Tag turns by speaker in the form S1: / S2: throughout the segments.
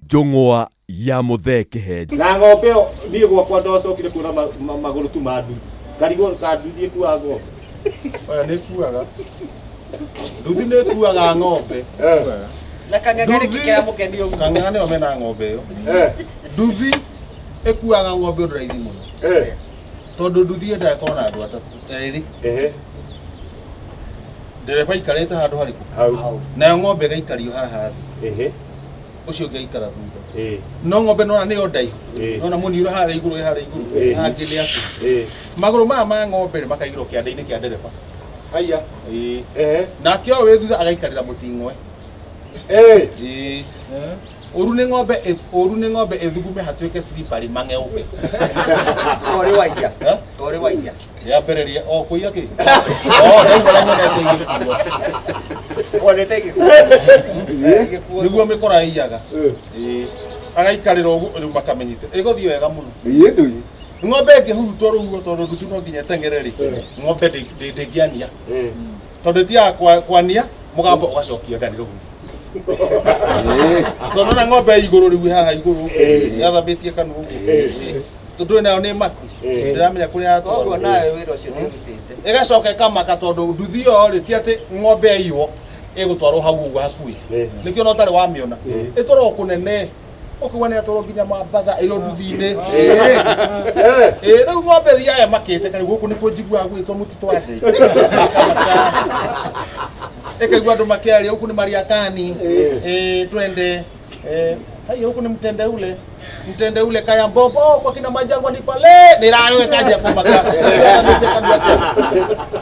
S1: Njũng'wa ya Mũthee Kĩhenja.
S2: Na ng'ombe ĩyo niĩ gwakwa ndacokire kuona magũrũ tu ma nduthi. Ngarigwo ka nduthi ĩkuaga ng'ombe.
S3: Oya nĩ ĩkuaga. Nduthi nĩ ĩkuaga ng'ombe.
S4: Na kang'ang'a nĩkĩ
S3: Nduthi-
S4: kĩramũkenia ũguo?
S3: Kang'ang'a nĩo mena ng'ombe ĩyo. Nduthi ĩkuaga ng'ombe ũndũ raithi mũno. Tondũ nduthi yendaga ĩkorwo na andũ atatũ erĩ. Ndereba aikarĩte handũ harĩkũ?
S5: Hau.
S3: Nayo ng'ombe ĩgaikario haha thĩ. Ũcio ũngĩ aikara thutha. No ng'ombe nona nĩyo ndaihu. Nona mũniũrũ harĩa igũrũ ĩ harĩa igũrũ. Hangĩ nĩ atĩ. Magũrũ maya ma ng'ombe rĩ makaigĩrwo kĩande-inĩ kĩa ndereba.
S5: Haiya.
S3: Ĩĩ. Nake ũyũ wĩ thutha agaikarĩra mũting'oe. Ĩĩ. Ũru nĩ ng'ombe ũru nĩ ng'ombe ĩthugume hatuĩke slippery mang'eũke.
S4: Torĩ waiya.
S3: Eh?
S4: Torĩ waiya.
S3: Rĩambĩrĩria o kũiya kĩ? O ndaigua ũrĩa nyonete igĩkuo.
S4: Wonete igĩkuo. Igĩkuo.
S3: Nĩguo mĩkora ĩiyaga. Ĩĩ. Agaikarĩra ũguo rĩu makamenyite. Ĩgũthiĩ wega mũno.
S5: Ĩĩ ndũi.
S3: Ng'ombe ĩngĩhurutwo rũhuho tondũ ndutu no nginya ĩteng'ere rĩ, ng'ombe ndĩngĩania. Tondũ ĩtigaga kwania mũgambo ũgacokio nda nĩ rũhuho. Tondũ na ng'ombe ĩ igũrũ rĩu haha igũrũ yathamĩtie kanua ũguo. Tondũ ndũĩ nayo nĩ maku. Ndĩramenya kũrĩa yatwarwo.
S4: Koguo nawe wĩra ũcio nĩ ũrutĩte.
S3: Ĩgacoka ĩkamaka tondũ nduthi ĩyo rĩ ti atĩ ng'ombe yaiywo ĩgũtwarwo hau ũguo hakuhĩ. Nĩkĩo ona ũtarĩ wamĩona. Ĩtwaragwo kũnene. Ũkaigua nĩ yatwarwo nginya Mambatha ĩrĩ o nduthi-inĩ. Ĩĩ rĩu ng'ombe ĩthiaga ĩmakĩte kaĩ gũkũ nĩkuo njiguaga gwĩtwo mũtitũ wa ndĩ. Ĩkaigua andũ makĩaria huku nĩ Mariakani. Ĩĩ twende. Haya huku ni mtende ule. Mtende ule kaya mbombo oh, kwa kina Majangwa ni pale. Nĩ ĩrayo ĩkanjia kũmaka.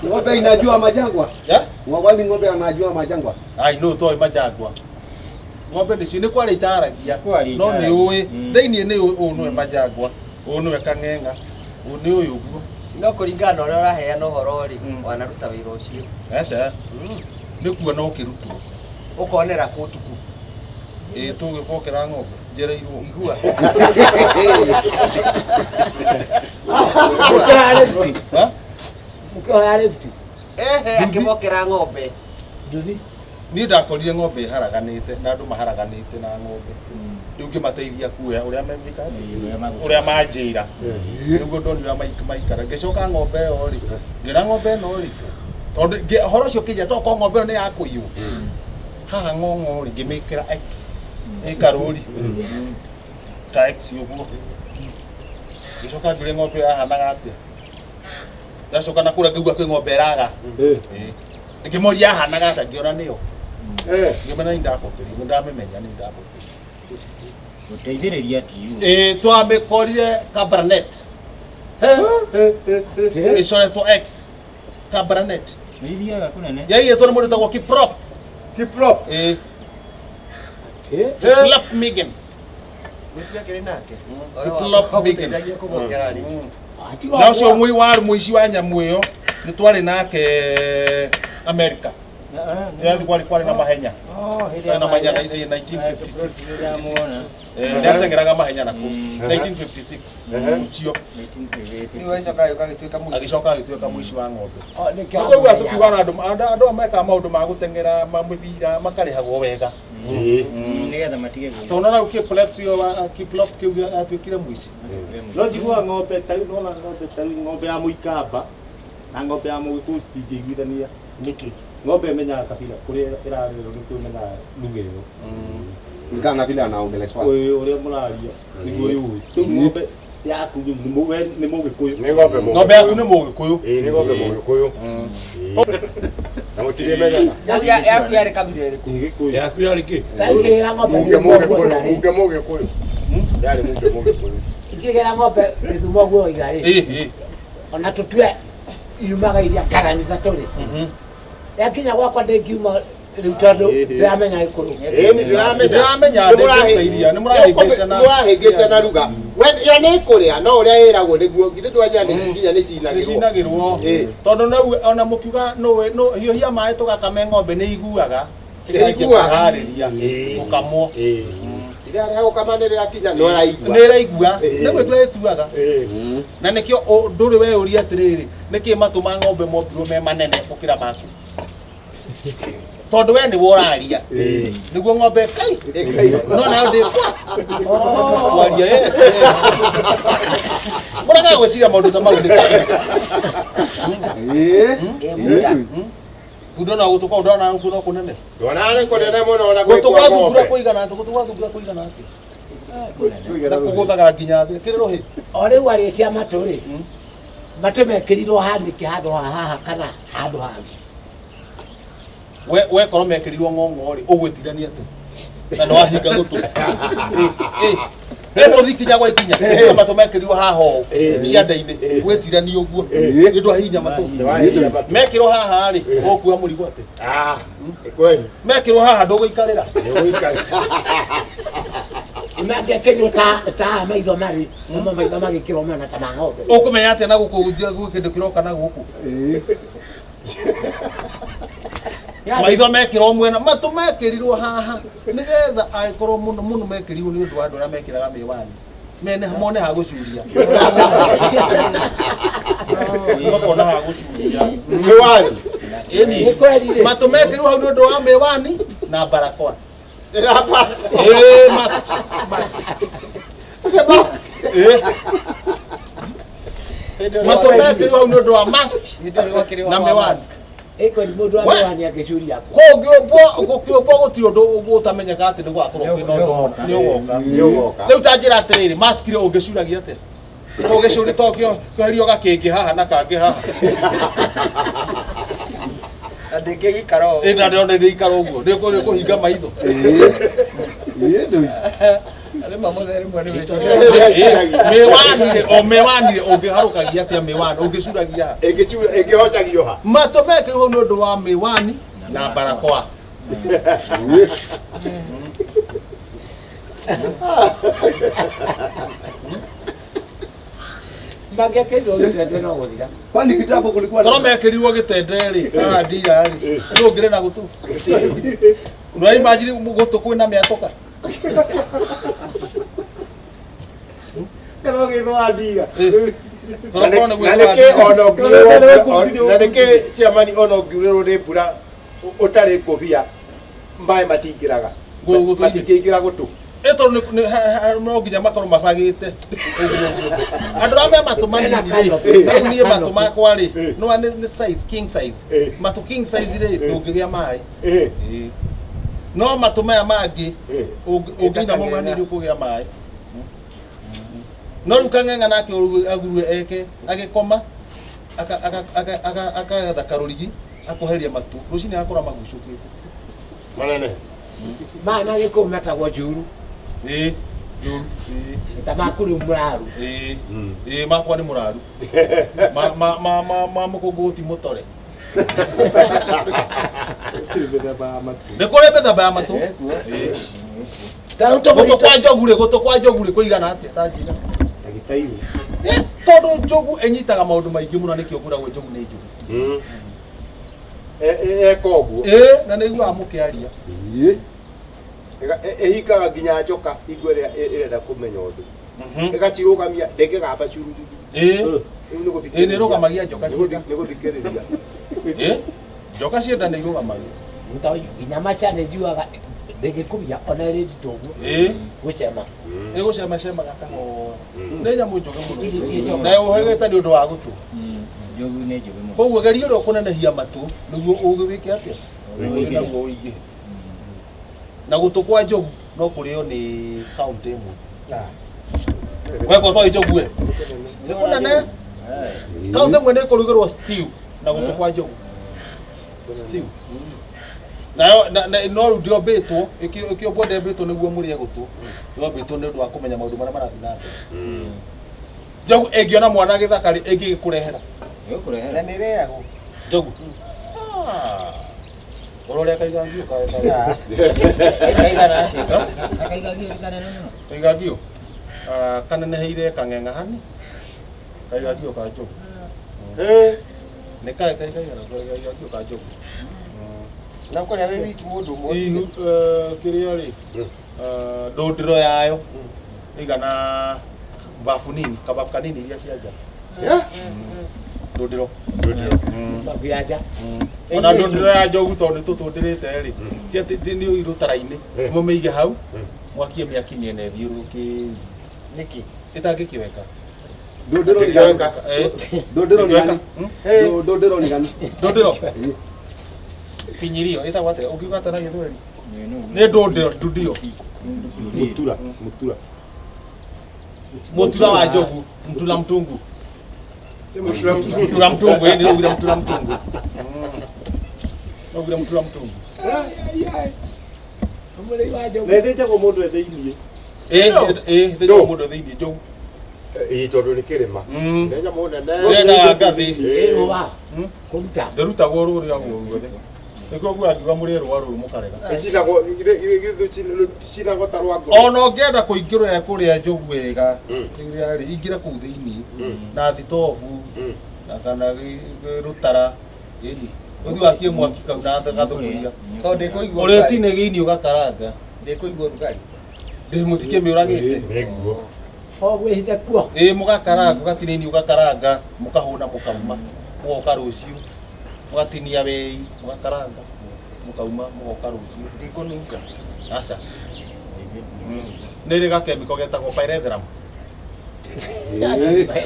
S6: Ng'ombe inajua majangwa.
S3: Eh?
S6: Kwani ng'ombe anajua majangwa?
S3: Ai no toĩ Majangwa. Ng'ombe nĩcio nĩ kwaria itaragia.
S7: Kwaria
S3: No nĩ
S7: itaragia.
S3: ũĩ. Thĩinĩ nĩ ũĩ ũyũ nĩwe Majangwa. Ũyũ nĩwe Kang'eng'a. Ũyũ nĩ ũyũ ũguo.
S4: No kũringana na ũrĩa ũraheana ũhoro rĩ, wanaruta wĩra ũcio.
S3: Aca. Nĩ kuona ũkĩrutwo.
S4: Ũkonera kũ ũtukũ?
S3: Ĩĩ tũgĩbokera ng'ombe. Njereirwo.
S4: Igua.
S8: Mũkĩoya lift.
S3: Ha?
S8: Mũkĩoya lift.
S4: Ehe, akĩmokera ng'ombe.
S8: Nduthi.
S3: Niĩ ndakorire ng'ombe ĩharaganĩte na andũ maharaganĩte na ng'ombe. Rĩu ngĩmateithia kuoya ũrĩa megwĩka ũrĩa manjĩra. Nĩguo ndonire ũrĩa maikara. Ngĩcoka ng'ombe ĩyo rĩ, ngĩona ng'ombe ĩno rĩ, tondũ ũhoro ũcio ũkĩnjĩra tokorwo ng'ombe ĩyo nĩ ya kũiywo. Haha ng'ong'o rĩ, ngĩmĩkĩra X. Ĩ karũri. Ta X ũguo. Ngĩcoka ngĩũria ng'ombe ĩyo yahanaga atĩa. Ndacoka na kũrĩa ngĩigua kwĩ ng'ombe ĩraga. Ĩĩ. Ngĩmoria yahanaga atĩa ngĩona nĩyo. Ngĩmenya nĩ ndakũmbĩria, nĩ ndamĩmenya nĩ ndakũmbĩria.
S7: Gũteithĩrĩria ti ũru.
S3: Ĩĩ twamĩkorire Kabarnet. Ĩcoretwo X. Kabarnet.
S7: Nĩ ithiaga kũnene.
S3: Yaiyĩtwo nĩ mũndũ wĩtagwo Kiprop.
S5: Kiprop.
S3: Ĩĩ. Kiprop Migen.
S4: Gũtiakĩrĩ nake.
S3: Kiprop Migen.
S4: Wagũteithagia kũmokera rĩ.
S3: Na ũcio mũi warĩ mũici wa nyamũ ĩyo nĩ twarĩ nake America. Yathiĩ kwarĩ na mahenya.
S7: Oh, hĩndĩ
S3: Kwarĩ na mahenya 1956.
S7: Ndĩramuona.
S3: Nĩ ateng'eraga mahenya nakuo. 1956. Ũcio
S4: Rĩu agĩcoka agĩũka agĩtuĩka mũici.
S3: agĩcoka agĩtuĩka mũici wa ng'ombe. Nĩ kũigua tũkiuga na andũ andũ aya mekaga maũndũ ma gũteng'era ma mĩbira makarĩhagwo wega.
S7: Nĩgetha matige gwĩka.
S3: Tondũ na rĩu Kiprop ũcio Kiprop kĩu atuĩkire mũici.
S2: No njiguaga ng'ombe ta rĩu nona ng'ombe ta rĩu ng'ombe ya mũikamba na ng'ombe ya mũgĩkũyũ citingĩiguithania.
S4: Nĩkĩ?
S2: Ng'ombe ĩmenyaga kabira kũrĩa ĩrarerwo nĩkuo ĩmenyaga lugha ĩyo.
S6: Kulingana na vile anaongeleshwa.
S2: Ũyũ ũrĩa mũraria nĩguo yũĩ. Rĩu ng'ombe yaku rĩu we nĩ mũgĩkũyũ.
S5: Nĩ ng'ombe mũgĩkũyũ.
S3: Ng'ombe yaku nĩ mũgĩkũyũ.
S5: Ĩĩ nĩ ng'ombe mũgĩkũyũ. Na mũtirĩmenyana.
S4: Yaku yarĩ kabira ĩrĩkũ?
S2: Gĩkũyũ.
S9: Yaku yarĩ kĩ?
S8: Ta ingĩgĩra ng'ombe
S5: Munge
S8: gĩthumo ũguo
S5: mũgĩkũyũ,
S8: rĩ.
S5: munge mũgĩkũyũ. Yarĩ munge mũgĩkũyũ.
S8: Ingĩgĩra ng'ombe gĩthumo ũguo oiga rĩ.
S3: Ĩĩ ĩĩ.
S8: Ona tũtue yumaga iria karanitha tũrĩ. Yakinya gwakwa ndĩngiuma rĩu tondũ ndĩramenya gĩkũyũ.
S5: Ĩĩ nĩ ndĩramenya.
S3: Ndĩramenya ndĩngĩruta iria, nĩ mũrahĩngĩcana.
S6: Nĩ mũrahĩngĩcana ruga. We yo nĩ kũrĩa no ũrĩa ĩragwo nĩguo githĩ ndwajia nĩ nginya nĩ cinagĩrwo.
S3: Nĩcinagĩrwo.
S6: Ĩĩ.
S3: Tondũ no ona mũkiuga nũĩ no hiũhia maĩ tũgakame ng'ombe nĩ iguaga.
S6: Nĩ iguaga.
S3: Kũharĩria gũkamwo.
S6: Ĩĩ. Rĩrĩa rĩa gũkama nĩ rĩrakinya nĩ ũraigua.
S3: Nĩ ĩraigua.
S6: Ĩĩ.
S3: Nĩ gwĩtua ĩtuaga.
S6: Ĩĩ.
S3: Na nĩkĩo ndũrĩ weyũria atĩrĩrĩ, nĩkĩ matũ ma ng'ombe mombirwo me manene gũkĩra maku? Tondũ we nĩwe ũraria nĩguo ng'ombe kai no nayo ndĩ kwaria yes mũragaga gwĩciria maũndũ ta mau nĩ Kundo na gũtũ kwa ndona no kũnene
S6: Ndona nĩ kũnene mũno na
S3: gũtũ
S6: gwĩ
S3: gwa
S6: kwa
S3: thungura
S6: ng'ombe.
S3: kũigana atĩ gũtũ gwa thungura kũigana atĩ na kũgũthaga nginya thĩ kĩrĩ rũhĩ
S8: O rĩu arĩ cia matũ rĩ, matũ mekĩrirwo hanĩke handũ ha haha kana handũ hangĩ.
S3: We wekorwo mekĩrirwo ng'ong'o rĩ ũgwĩtirania atĩ na nĩ wahinga gũtũ rĩ tũthi ikinya gwa ikinya cia matũ mekĩrirwo haha ũũ cianda-inĩ gwĩtirania ũguo nĩ ndwahihinya matũ mekĩrwo haha rĩ ũkua mũrigo atĩ
S6: Ah, nĩ kweli.
S3: mekĩrwo haha ndũgũikarĩra
S6: Nĩ ũgũikarĩra.
S8: Mangĩkĩrirwo ta ta haha maitho marĩ, namo maitho magĩkĩrwo mena ta ma ng'ombe.
S3: Ũkũmenya atĩa na gũkũ gwĩ kĩndũ kĩroka na gũkũ maitho mekĩrwo mwena matũ mekĩrirwo haha nĩgetha angĩkorwo mũno mũno mekĩrirwo nĩ ũndũ wa andũ arĩa mekĩraga mĩwani mene mone ha gũcuria makona ha gũcuria
S6: Mĩwani.
S3: Ĩni.
S8: Nĩ kweli rĩ.
S3: Matũ mekĩrirwo hau nĩ ũndũ wa mĩwani na barakoa. Mask mask. Matũ mekĩrirwo hau nĩ ũndũ wa mask na mĩwani.
S8: Ĩ kweli mũndũ wa
S3: We.
S8: mĩwani angĩcuria kũ?
S3: Kũngĩũmbwo gũkĩũmbwo gũtirĩ ũndũ ũtamenyeka atĩ nĩ gũgakorwo kwĩna ũndũ mũna. Nĩ ũgoka.
S6: Nĩ ũgoka.
S3: Rĩu ta njĩra atĩrĩrĩ mask rĩ ũngĩcuragia atĩa? Ũngĩcuria to kĩoherio gakĩngĩ haha na kangĩ haha.
S4: Na ndĩngĩgĩikara ũũ.
S3: Ĩ na ndĩrona ndĩikara ũguo nĩ kũhinga maitho.
S5: Ĩĩ
S4: Rĩmwe mũthee rĩmwe nĩ wĩciragia.
S3: Mĩwani rĩ o mĩwani rĩ ũngĩharũkagia atĩa mĩwani ũngĩcuragia ha?
S6: Ĩngĩhocagio ha?
S3: Matũ mekĩrirwo hau nĩ ũndũ wa mĩwani na barakoa.
S8: Mangĩkĩrirwo gĩtende no gũthira.
S5: Kwani kitambo kulikuwa
S3: Korwo mekĩrirwo gĩtende rĩ haha ndira rĩ nũ ũngĩrĩ na gũtũ? Nĩ imagine gũtũ kwĩna mĩatũka?
S2: Kana ũgĩthũa ndira.
S3: Korwo nĩ
S6: Na
S3: gwĩthũa
S6: nĩkĩ
S3: ndira.
S6: ona ũngiurĩrwo na nĩkĩ chairman ona ũngiurĩrwo nĩ mbura ũtarĩ ngũbia maĩ matingĩraga
S3: Gũtũ-inĩ.
S6: matingĩingĩra gũtũ.
S3: Ĩ tondũ no nginya makorwo mabagĩte ũguo ũguo. Andũ arĩa me matũ manini rĩ, rĩu niĩ matũ makwa rĩ, no nĩ size king size. Matũ king size rĩ ndũngĩgĩa maĩ. Ĩ. No matũ maya mangĩ ũngĩina mau hanini ũkũgĩa maĩ. No rĩu kang'eng'a nake agurue eke agĩkoma akagetha karũrigi akoheria matũ rũcinĩ agakorwo magucũkĩte.
S6: Manene.
S8: Maya na Gĩkũyũ metagwo njuru.
S3: Ĩ njuru. Ĩ.
S8: Ta maku rĩu mũraru.
S3: Ĩ. Ĩ makwa nĩ mũraru. Ma ma ma ma ma mũkũngũ ti mũtore. Nĩ kũrĩ mĩthemba ya matũ.
S8: Ta rĩu
S3: Gũtũ kwa njogu rĩ, gũtũ kwa njogu rĩ kũigana atĩa ta njĩra? Yes, tondũ njogu ĩnyitaga maũndũ maingĩ mũno nĩkĩo ngũragwo njogu nĩ njogu.
S6: Eka ũguo.
S3: Ĩ na nĩ iguaga mũkĩaria.
S6: Ĩhingaga nginya njoka hingo ĩrĩa ĩrenda kũmenya ũndũ. Ĩgacirũgamia ndĩngĩgamba cururu.
S3: Ĩ.
S6: Rĩu nĩ gũthikĩrĩria.
S3: Ĩ nĩ ĩrũgamagia njoka cienda.
S6: Nĩ gũthikĩrĩria.
S3: Ĩ njoka cienda nĩ irũgamagia.
S8: Nginya maca nĩ njuaga ndĩngĩkumia ona ĩrĩ nditũ ũguo.
S3: Ĩ.
S8: Gũcema.
S3: Ĩ gũcemacemaga kahora. Nĩ nyamũ njũgĩ mũno. Na ũhĩgĩte nĩ ũndũ wa gũtũ.
S7: Njogu nĩ njũgĩ mũno.
S3: Koguo geria ũrĩa ũkũnenehia matũ nĩguo ũgĩ wĩke atĩa? Ũgĩ naguo ũingĩhe. Na gũtũ kwa njogu no kũrĩo nĩ kaũntĩ ĩmwe. Wekwo toĩ njogu we? Nĩ kũnene. Kaũntĩ ĩmwe nĩ ĩkũrugĩrwo stew na gũtũ kwa njogu. Stew. Nayo no rĩu ndĩombĩtwo, ĩkĩũmbwo ndĩombĩtwo nĩguo mũrĩe gũtũ. Yombĩtwo nĩ ũndũ wa kũmenya maũndũ marĩa marathiĩ na mbere. Njogu ĩngĩona mwana gĩthaka rĩ ĩngĩgĩkũrehera.
S7: Ĩgũkũrehera.
S4: Na nĩ ĩrĩagwo.
S3: Njogu. Ũrorĩa kaigangio
S7: Kaigana atĩa? Kaigangio ti kanene mũno.
S3: Kaigangio? Kaneneheire kang'eng'a hani. Kaigangio ka njogu. Nĩ kaigana kaigangio ka njogu.
S4: Na kũrĩa wĩ wiki mũndũ ũmwe.
S3: Ihu kĩrĩa rĩ ndũndĩro yayo ĩigana babu nini kababu kanini iria cia nja. Ndũndĩro.
S8: Mabiaja.
S3: Ona ndũndĩro ya njogu tondũ nĩ tũtũndĩrĩte rĩ, ti atĩ ti nĩ rũtara-inĩ, mũmĩige hau, mwakie mĩaki mĩena ĩthiũrũrũkĩirie.
S4: Nĩkĩ?
S3: Ĩtangĩkĩweka.
S6: Ndũndĩro nĩ
S5: Ndĩngĩweka.
S3: Eh,
S6: Ndũndĩro nĩ
S3: Ndĩngĩweka.
S6: gani? Ndũndĩro nĩ gani?
S3: Ndũndĩro. Binyirio ĩtagwo atĩa? Ũngiuga atĩa na Gĩthweri? Nĩ ndũndĩro, ndundio.
S5: Mutura, mutura.
S3: Mutura wa njogu, mtura mtungu. Mtura mtungu, ĩĩ nĩraugire mtura mtungu. Nĩraugire mtura mtungu.
S8: Mũrĩi wa njogu.
S2: Na ĩthĩnjagwo mũndũ e thĩiniĩ.
S3: Ĩĩ, ĩĩ, ĩthĩnjagwo mũndũ e thĩiniĩ njogu.
S5: Ĩĩ tondũ nĩ kĩrĩma. Nĩ nyamũ nene.
S3: Ĩrendaga ngathĩ.
S8: Ĩ rũa. Kũruta.
S3: Ndĩrutagwo rũrĩagwo ruothe. Nĩkĩo nguga ngiuga mũrĩe rũa rũrũ mũkarega.
S6: Ĩcinagwo rũticinagwo ta rwa ngũrwe.
S3: Ona ũngĩenda kũingĩrĩra kũrĩa njogu wega, rĩrĩa rĩ, ingĩra kũu thĩiniĩ na thitobu na kana rũtara, ĩni. Ũthiĩ wakie mwaki kau na gathũkũria.
S4: Tondũ ndĩkũigua
S3: Ũrĩa
S4: ũrugarĩ.
S3: ũtine gĩini ũgakaranga.
S4: Ndĩkũigua ũrugarĩ.
S3: Ndĩ mũtikĩmĩũragĩte.
S5: Nĩguo.
S8: O gwĩhithe kuo.
S3: Ĩĩ mũgakaranga, ũgatinia ini ũgakaranga, mũkahũna mũkauma, mũgoka rũciũ. Mũgatinia wei, mũgakaranga, mũkauma, mũgoka rũciũ.
S4: Ndikũnunga.
S3: Aca. Nĩ ĩrĩ gakemiko getagwo pyrethrum.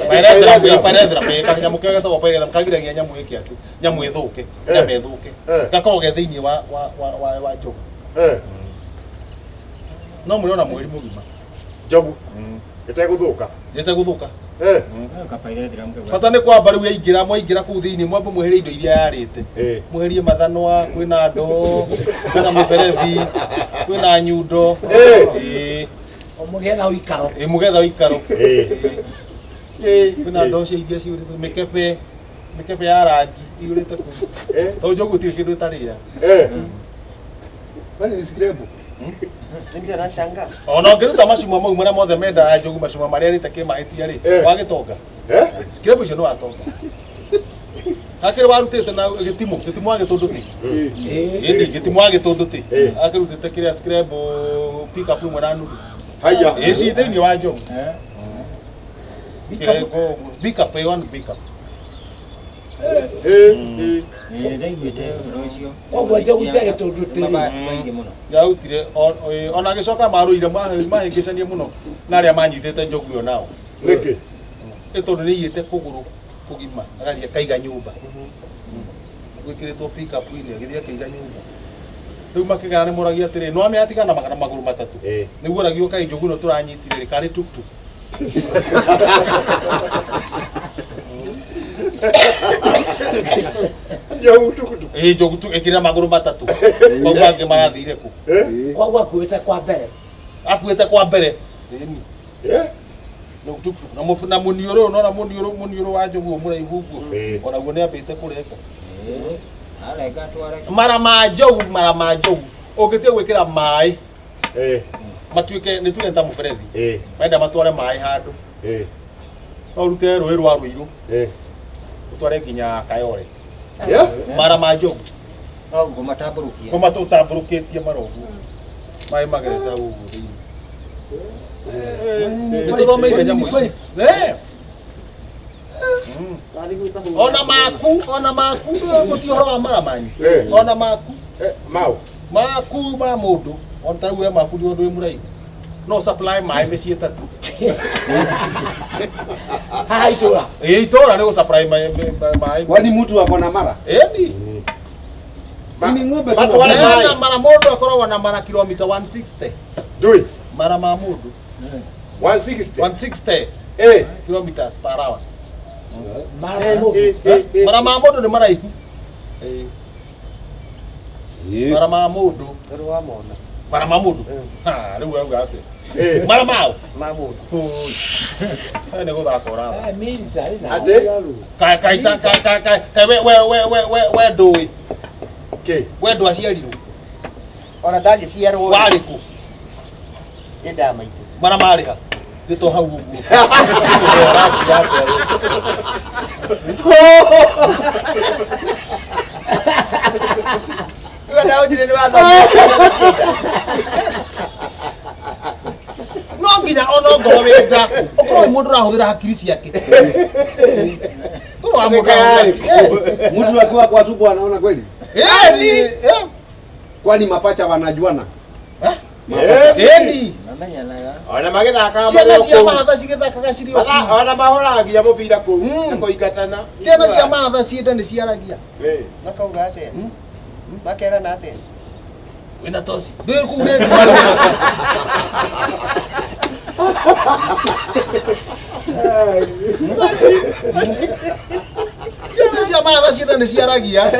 S3: Pyrethrum, ĩĩ pyrethrum, ĩĩ kanyamũ kĩo getagwo pyrethrum kagiragia nyamũ ĩke atĩ, nyamũ ĩthũke, nyama ĩthũke. Gakoragwo ge thĩiniĩ wa wa wa wa wa njogu. No mũrĩona ona mweri mũgima.
S5: Njogu. Ĩtegũthũka.
S3: Ĩtegũthũka. Bata nĩ kwamba rĩu yaingĩra mwaingĩra kũu thĩiniĩ mwambe mweherie indo iria yarĩte. Mweherie mathanwa, kwĩna ndoo, kwĩna mũberethi, kwĩna nyundo. Ĩĩ.
S8: O mũgetha ũikaro.
S3: Ĩĩ mũgetha ũikaro. Kwĩna ndoo cia iria ciũrĩte, mĩkebe, mĩkebe ya rangi iyũrĩte kũu. Tondũ njogu gũtirĩ kĩndũ ĩtarĩaga.
S6: Kwani ni scrabble?
S4: Nĩ ndĩrashangaa.
S3: Ona ũngĩruta macuma mau marĩa mothe mendaga njogu macuma marĩa arĩte kĩmahĩtia rĩ, wagĩtonga. Scrabble icio nĩ watonga. Hakĩrĩ warutĩte na gĩtimũ, gĩtimũ wa gĩtũndũtĩ. Ĩni, gĩtimũ wa gĩtũndũtĩ. Akĩrutĩte kĩrĩa scrabble pick up ĩmwe na nuthu.
S5: Haya.
S3: Ĩĩ ci thĩiniĩ wa njogu. Pick up, ĩyo nĩ pick up.
S7: Ndaiguĩte ũhoro ũcio.
S8: Koguo njogu cia gĩtũndũtĩ rĩ.
S7: Mabati maingĩ mũno.
S3: Yarutire ona agĩcoka marũire mahĩngĩcanie mũno na arĩa manyitĩte njogu ĩyo nao.
S5: Nĩkĩ?
S3: Ĩ tondũ nĩ aiyĩte kũgũrũ kũgima agathiĩ akaiga nyũmba. Gwĩkĩrĩtwo pick up inĩ agĩthiĩ akaiga nyũmba. Rĩu makĩgana nĩ moragia atĩrĩ, no amĩatigana magana magũrũ matatũ. Nĩguo oragio kaĩ njogu ĩno tũranyitire rĩ karĩ tuktuk.
S5: Njogu tukutuku.
S3: Ĩĩ njogu tu ĩkĩrĩ na magũrũ matatũ. Mau mangĩ marathire kũ?
S8: Koguo akuĩte kwa mbere.
S3: Akuĩte kwa mbere. Ĩni. Njogu tukutuku. Na na mũniũrũ ũyũ nona mũniũrũ mũniũrũ wa njogu ũyũ mũraihu ũguo. Onaguo nĩ ambĩte kũrenga.
S7: Arenga tware.
S3: Mara ma njogu, mara ma njogu. Ũngĩtua gwĩkĩra maĩ matuĩke nĩ tuge nĩ ta mũberethi. Marenda matware maĩ handũ. No ũrute rũĩ rwa Rũirũ. Ũtware nginya Kayore. Mara ma njogu.
S7: No ngũmatambũrũkia.
S3: Kũmatũtambũrũkĩtie mara ũguo. Maĩ magerete hau ũguo thĩinĩ. Nĩ tũthomeire nyamũ ici. Ona maku, ona maku, gũtirĩ ũhoro wa mara manyu. Ona maku.
S5: Mau.
S3: Maku ma mũndũ. Ona ta rĩu we maku nĩ ũndũ wĩ mũraihu. No supply maĩ mĩciĩ ĩtatũ.
S8: Haha itũra.
S3: Ĩĩ itũra nĩ gũ supply maĩ.
S6: Kwani mtu ako na mara?
S3: Ĩni.
S6: Si ni ng'ombe tu.
S3: Matware maĩ. Mara mũndũ akoragwo na mara kilomita 160.
S5: Ndui.
S3: Mara ma mũndũ.
S5: 160.
S3: 160. Kilometers per hour.
S8: Mara ma mũndũ.
S3: Mara ma mũndũ nĩ maraihu. Ĩĩ. Mara ma mũndũ.
S4: Ũrĩ wamona.
S3: Mara ma mũndũ. Ha, rĩu auga atĩa? Mara mao.
S4: Ma mũndũ.
S3: Ĩ nĩ gũthaka ũrathaka.
S8: Military na.
S5: Atĩ?
S3: Kai kai ta kai kai kai kai we we we we we we ndũĩ.
S5: Kĩ?
S3: We ndwaciarirwo.
S4: Ona ndagĩciarwo.
S3: Warĩ kũ?
S4: Nĩ nda maitũ.
S3: Mara marĩ ha? Gĩto hau ũguo.
S4: Rĩu ndaũnjire nĩ wathomire.
S3: No nginya ona ongorwo wĩ nda ũkorwo wĩ mũndũ ũrahũthĩra hakiri ciake. Korwo wa mũndũ.
S9: Mtu akiwa kwa tumbo anaona kweli?
S3: Ĩni.
S9: Kwani mapacha wanajuana?
S3: Ĩni.
S7: Mamenyanaga.
S6: Ona magĩthakaga
S3: Ciana
S6: marĩ o
S3: cia
S6: kũu.
S3: mahatha cigĩthakaga cirĩ o kũu.
S6: Ona mahũraga nginya mũbira kũu na kũingatana.
S3: Ciana cia mahatha cienda nĩ ciaragia.
S4: Makauga atĩa? Makerana atĩa?
S3: Wĩna toci. Ndĩ kũu rĩngĩ. Ciana cia mahatha cienda nĩ ciaragia.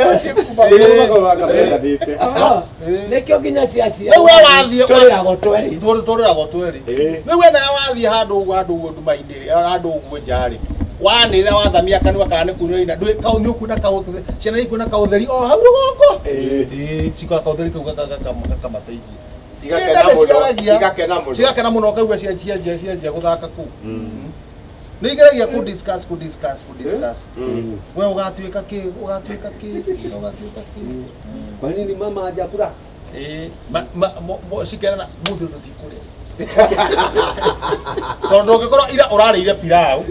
S8: Nĩkĩo nginya cia cia.
S3: Rĩu we wathiĩ
S8: tũrĩragwo twerĩ.
S3: Tũrĩragwo twerĩ. Rĩu we nawe wathiĩ handũ ũguo handũ ũguo nduma-inĩ handũ ũguo nja rĩ. Wanĩrĩra wathamia kanua kana nĩ kuuna ina ndũĩ kau nĩ ũkuona kau ciana ikuona kaũtheri o hau rũgongo. Ĩĩ cikora kaũtheri kau gakamateithia.
S6: Igakena mũno, igakena mũno.
S3: Cigakena mũno ũkaigua cianjia gũthaka kũu. Nĩ igeragia kũ discuss kũ discuss kũ discuss. We ũgatuĩka kĩ ũgatuĩka kĩ ũgatuĩka kĩ.
S9: Kwa nini mama hajakula?
S3: Ĩĩ cikerana mũthĩ tũtikũrĩa. Tondũ ũngĩkorwo ira ũrarĩire pilau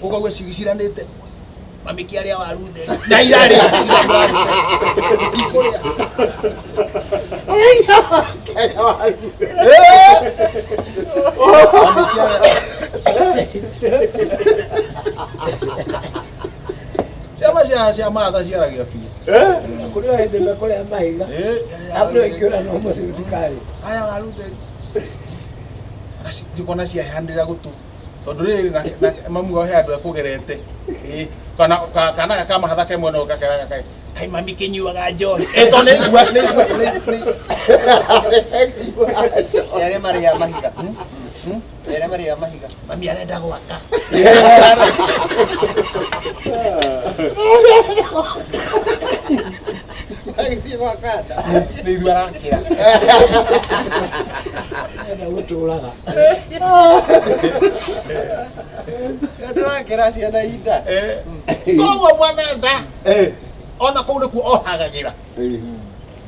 S3: ũkaigua ciciranĩte mami kĩarĩa waru theri na irarĩ tũtikũrĩa. Ciama cia mahatha ciaragia biũ.
S8: Kũrĩ o hĩndĩ mekũrĩa mahiga. Hapo ikĩũra no mũthibitarĩ.
S3: Aya waru theri. Cikona ciahanĩrĩra gũtũ tondũ rĩrĩ mamu wao he andũ ekũgerete. Kana kana kamahatha ke mwena ũyũ gakeraga kaĩ kai mami kĩnyuaga njohi. Ĩ tondũ nĩ igua nĩ igua
S4: Arĩa marĩaga mahiga. Arĩa marĩaga mahiga.
S3: Mami arenda gwaka.
S4: Agĩthiĩ gwaka nda.
S3: Nĩ ithuĩ arakĩra.
S8: Enda gũtũraga.
S4: Ndĩrakĩra ciana inda.
S3: Koguo mwana nda ona kũu nĩkuo ohagagĩra.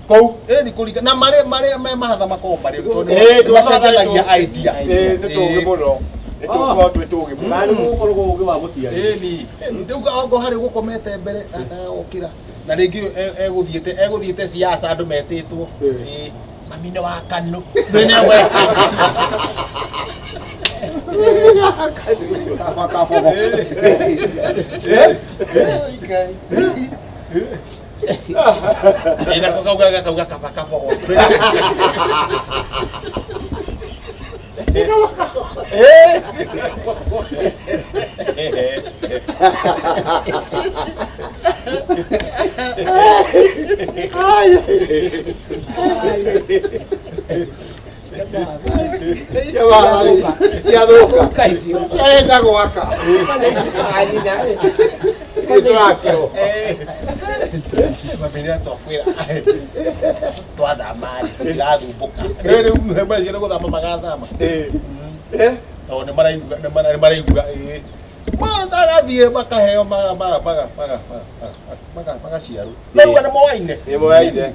S3: Kũu ĩni kũringa na marĩa marĩa me mahatha makoragwo marĩ tondũ nĩ macenjanagia idea.
S6: Ĩĩ nĩ tũũgĩ mũno. Nĩ tũkoragwo twĩ tũũgĩ mũno.
S2: Na nĩ gũkoragwo ũgĩ wa mũciari.
S3: Ĩni rĩu ongo harĩ gũkomete mbere agokĩra na rĩngĩ egũthiĩte siasa andũ metĩtwo. Ĩĩ mami nĩ wa Kanu.
S9: Kabogo.
S3: Ĩĩ nako kauga gakauga kaba kabogo.
S6: Ciathũka. Ciarenda gwaka. Nĩtũrakĩrwo.
S3: Mami nĩ atwakwĩra twathama rĩ tũtirathumbũka. Rĩu macio nĩ gũthama magathama. Tondũ nĩ maraigua nĩ maraigua ĩĩ. Magathiĩ makaheo magaciarwo. Rĩu nĩ moaine.
S6: Nĩ moaine.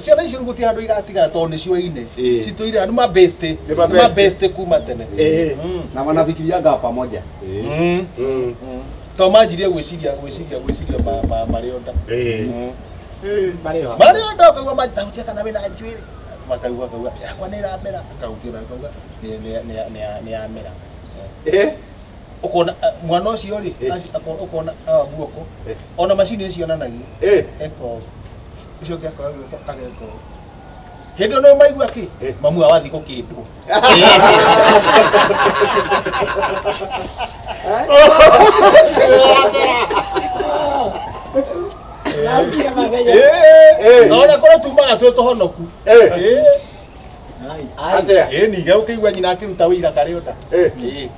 S3: Ciana icio gũtirĩ handũ iratigara tondũ nĩ cioine. Citũire nĩ mabĩstĩ. Nĩ mabĩstĩ kuma tene.
S9: Na wanafikiriaga pamoja.
S3: Tondũ manjirie gwĩciria gwĩciria gwĩciria marĩ o nda. Marĩ o nda ũkaigua manjitahutia kana wĩna njuĩrĩ. Makaigua akauga yakwa nĩ ĩramera. Akahutia na akauga nĩ yamera. Ũkona mwana ũcio rĩ ũkona guoko ona macini nĩ cionanagia. Eka ũũ. Ũcio ũngĩ akoya guoko ageka ũũ. Hĩndĩ ĩyo nĩ maigua kĩ? Mamu wao athiĩ gũkĩndwo. Ona korwo tumaga twĩ tũhonoku.
S6: Atĩa?
S3: Ĩĩ ningĩ ũkĩigua nyina akĩruta wĩira karĩ o nda. Ĩĩ.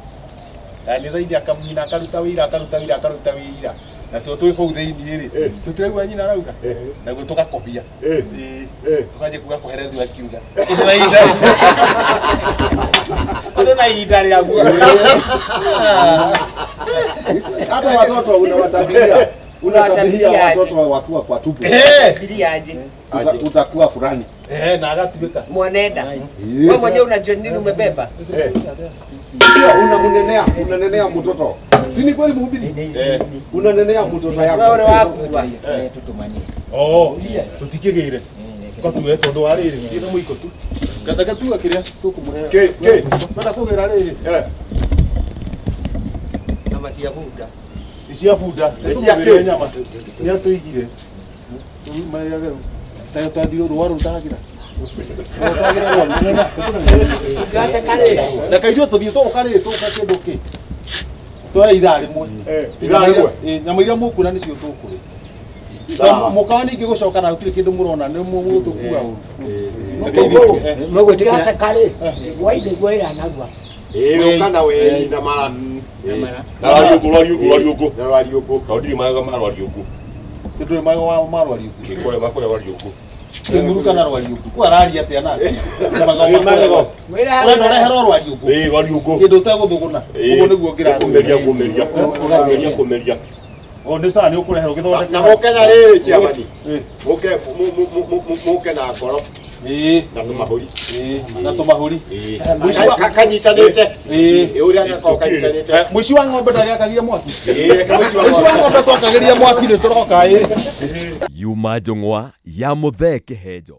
S3: Kanitha-inĩ nyina akaruta wĩira akaruta wĩira akaruta wĩira. Na tuo twĩ kũu thĩinĩ rĩ tũtiraigua nyina arauga naguo tũgakobia. Ĩĩ. Tũkanjia kuga kũherethio akiuga. Ũndũ na ihinda rĩaguo.
S9: Hata watoto unawatabiria. Unatabiria watoto wakiwa kwa tupu.
S4: Aje.
S9: Utakuwa fulani.
S3: Na agatuĩka.
S4: Mwanenda. Wewe mwenyewe unajua nini umebeba?
S9: Ndio unamnenea, unanenea mtoto. Si ni kweli mhubiri? Unanenea mtoto yako.
S4: Wewe wakua.
S7: Tutumanie.
S3: Oh, tutikigire. Gatue tondu wa riri, thiĩ na mũiko tu. Gatua kĩrĩa tũkũmũhe.
S6: Kĩ, kĩ?
S3: Twenda kũgĩra rĩrĩ.
S4: Nyama cia bunda.
S3: Ti cia bunda.
S6: Nĩ cia
S3: Nĩtũmũgĩrĩre
S6: kĩ?
S3: nyama. Nĩ atũigire. Rĩu marĩage rĩu. Ta tathirwo rũa rũtagĩra. Rũtagĩra rũa rũnene.
S8: Ũngĩhoteka rĩ
S3: Reke ithuĩ tũthiĩ tũgũka rĩrĩ tũgũka kĩndũ kĩ. Twoe ithaa rĩmwe.
S6: Ithaa rĩmwe?
S3: Ĩ, nyama iria mũkuona nĩcio tũkũrĩa.
S6: Sawa.
S3: Mũkawa ningĩ gũcoka na gũtirĩ kĩndũ mũrona nĩ mũgũtũkua ũru. Reke ithuĩ
S7: Mũgwĩtĩkĩra
S8: ũngĩhoteka rĩ wai nĩguo ĩyanagua.
S6: Ĩĩ, ũka na wei na mara.
S7: na mara.
S5: Na rwariũngũ rwariũngũ rwariũngũ.
S6: Na rwariũngũ.
S5: Tondũ ndirĩ magego ma rwariũngũ.
S3: Tondũ magego ma rwariũngũ.
S5: Kĩkũrĩa makũrĩa rwariũngũ.
S3: Kĩnguru kana rwariũngũ. Kũ araria atĩa nake? Magego
S5: Magego.
S3: Ũrenda ũreherwo rwariũngũ.
S5: Ĩĩ rwariũngũ.
S3: Kĩndũ ũtegũthũgũna. Ũguo nĩguo ngĩrathũgũna.
S5: Kũmeria kũmeria. Kũmeria kũmeria.
S3: O nĩ sawa nĩ ũkũreherwo gĩthondeke.
S6: Na mũke na rĩrĩ chairman.
S3: Ĩ.
S6: Mũke mũke na ngoro
S3: Ĩĩ.
S6: na tũmahũri.
S3: Ĩĩ. Na tũmahũri.
S6: Ĩĩ. Kanyitanĩte.
S3: Ĩĩ.
S6: Ĩ ũrĩa gakoragwo kanyitanĩte.
S3: Mũici wa ng'ombe ndagĩakagia mwaki.
S6: Ĩĩ, reke mũici wa
S3: Mũici wa ng'ombe twakagĩria mwaki nĩ tũroka ĩ.
S1: Yuma njũng'wa ya Mũthee Kĩhenjo.